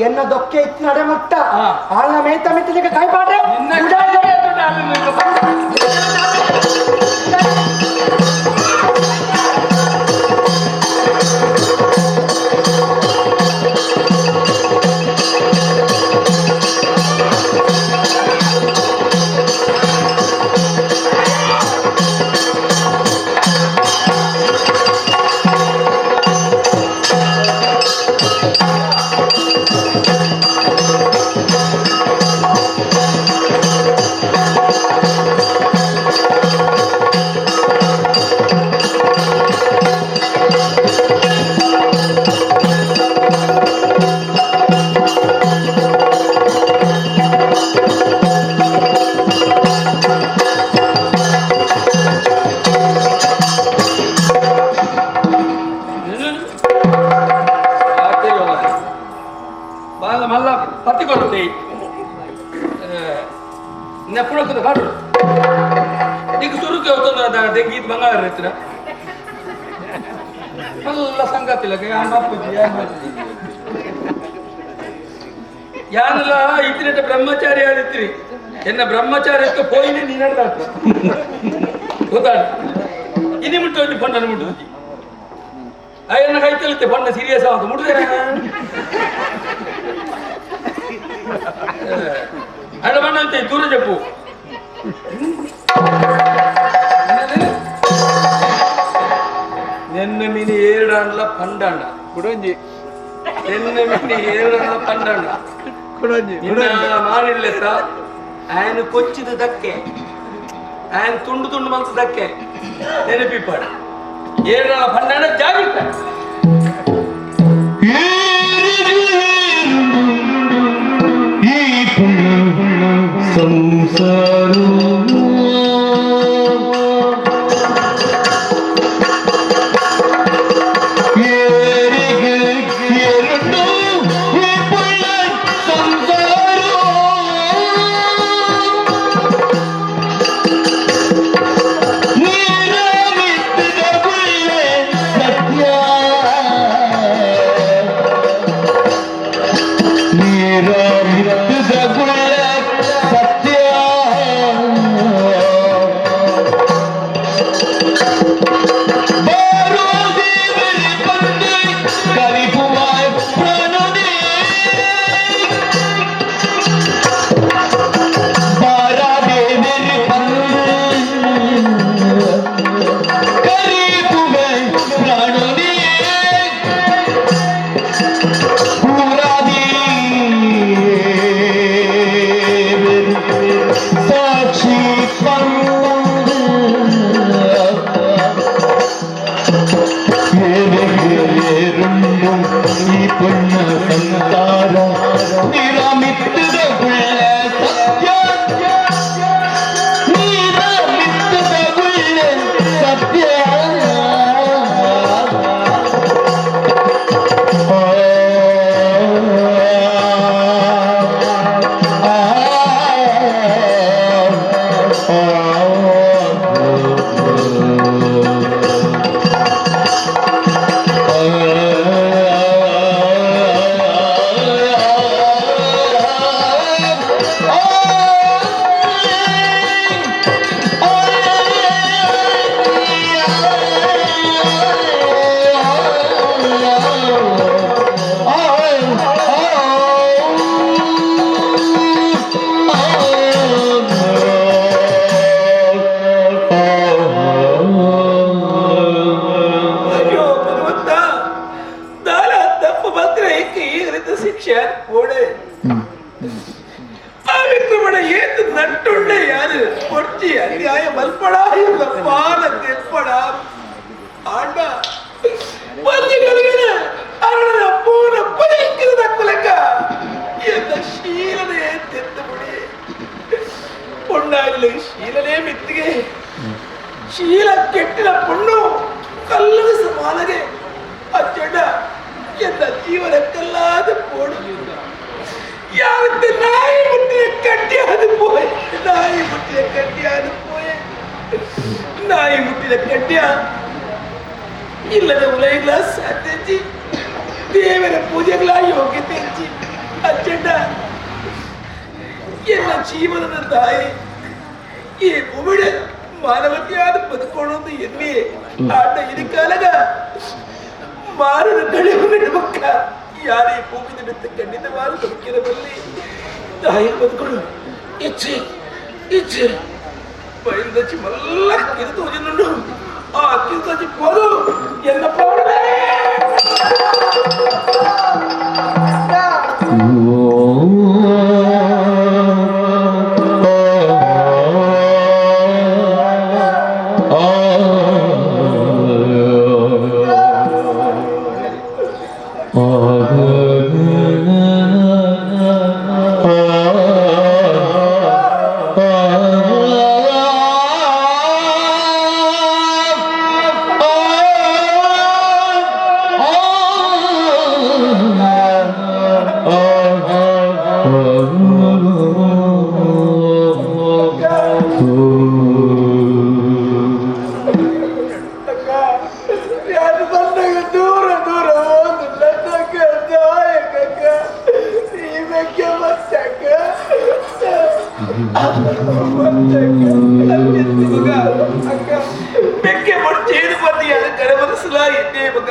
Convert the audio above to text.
ಎನ್ನ ದೊಕ್ಕೆ ಇತ್ತು ನಡೆ ಮುಟ್ಟ ಆಳ್ನ ಮೇತ ಮಿತ್ತಲಿಗೆ ಕಾಯ್ಪಾಡ್ರೆ ಯಾನಲ್ಲ ಇತ್ತಿನ ಬ್ರಹ್ಮಚಾರಿ ಆದಿತ್ರಿ ಎನ್ನ ಬ್ರಹ್ಮಚಾರ್ಯಕ್ಕೆ ಪೋಯಿನೆ ನೀ ನಡೆದಾಟ ಗೊತ್ತಾಡ ಇನಿ ಮುಟ್ಟು ಹೋಗಿ ಪಂಡನ ಮುಟ್ಟು ಅಯ್ಯನ್ನ ಕೈ ತಲುತ್ತೆ ಪಂಡ ಸೀರಿಯಸ್ ಆಗ ಮುಟ್ಟುದೇ ಅಡ ಬಣ್ಣ ಅಂತ ದೂರ ಜಪ್ಪು ನಿನ್ನ ಮೀನು ಏರಡಾಂಡ್ಲ ಪಂಡಾಂಡ ಕುಡೊಂಜಿ ನಿನ್ನ ಮೀನು ಏರಡಾಂಡ್ಲ ಪಂಡಾಂಡ ಕುಡೊಂಜಿ ಮಾಡಿರ್ಲೆತ್ತ ಆಯನ ಕೊಚ್ಚಿದ ದಕ್ಕೆ ಆಯನ ತುಂಡು ತುಂಡು ಮಲ್ತ ದಕ್ಕೆ ನೆನಪಿಪ್ಪಾಡ ಏರಡಾಂಡ್ಲ ಪಂಡಾಂಡ ಜಾಗ್ರತೆ ಈ ಪುಣ್ಯ ಸಂಸಾರ ಸತ್ಯ. ನಟ್ಟುಳ್ಳೆ ಯಾರು ಕೊಡ್ಚಿ ಅನ್ಯಾಯ ಮಲ್ಪಡ ಇಲ್ಲ ಪಾಲ ತೆಪ್ಪಡ ಆಂಡ ಬಂದಿ ಕಲಿಗಣ ಅರಣ ಪೂರ ಪೈಕಿದ ಕುಲಕ ಎನ್ನ ಶೀಲನೆ ತೆತ್ತ ಮುಡಿ ಪೊಣ್ಣಾಗ್ಲಿ ಶೀಲನೆ ಮೆತ್ತಿಗೆ ಶೀಲ ಕೆಟ್ಟಿನ ಪೊಣ್ಣು ಕಲ್ಲದ ಸಮಾನಗೆ ಅಚ್ಚಡ ಎನ್ನ ಜೀವನಕ್ಕಲ್ಲಾದ ಪೋಡು ಯಾವತ್ತು ನಾಯಿ ಮುಟ್ಟಿನ ಕಟ್ಟಿಯಾದ ಪೋಯೆ ನಾಯಿ ಮುಟ್ಟಿನ ಕಟ್ಟಿಯಾದ ಪೋಯೆ ನಾಯಿ ಮುಟ್ಟಿನ ಕಡ್ಯ ಇಲ್ಲದ ಉಲೈಗ್ಲ ಸಾಧ್ಯಜಿ ದೇವರ ಪೂಜೆಗಳ ಯೋಗ್ಯತೆ ಇಜ್ಜಿ ಅಚ್ಚಂಡ ಎಲ್ಲ ಜೀವನದ ತಾಯಿ ಈ ಭೂಮಿಡ ಮಾನವತೆಯಾದ ಬದುಕೋಣೊಂದು ಎಲ್ಲಿ ಆಟ ಇರಿಕಾಲಗ ಮಾರನ ಕಳೆಯುವ ಮಕ್ಕ ಯಾರೇ ಭೂಮಿದ ಬೆತ್ತ ಖಂಡಿತವಾದ ಬದುಕಿರಬಲ್ಲಿ ತಾಯಿ ಬದುಕೊಡು ಇಚ್ಛೆ ಇಚ್ಛೆ ಬಯಲುದಚ್ಚಿ ಮಲ್ಲ ಕಿರಿತು ಹೋಜಿನುಂಡು ಆ ಕಿರಿತೋಜಿ పోదు ಎನ್ನ ಪ್ರಾಣವೇ. ಅಕ್ಕ, ಯಾರು ಬಂದಾಗ ದೂರ ದೂರ ಹೋದಿಲ್ಲ ಅಕ್ಕ, ದಾಯಕಕ್ಕ ಈ ಬೆಕ್ಕೆ ಮಚ್ಚಕ್ಕ ಮಗ ಅಕ್ಕ ಬೆಕ್ಕೆ ಮುಟ್ಟಿ ಏನು ಬಂದು ಯಾರು ಕರೆ ಮನಸ್ಸಲ ಎದ್ದೇ ಮಗ.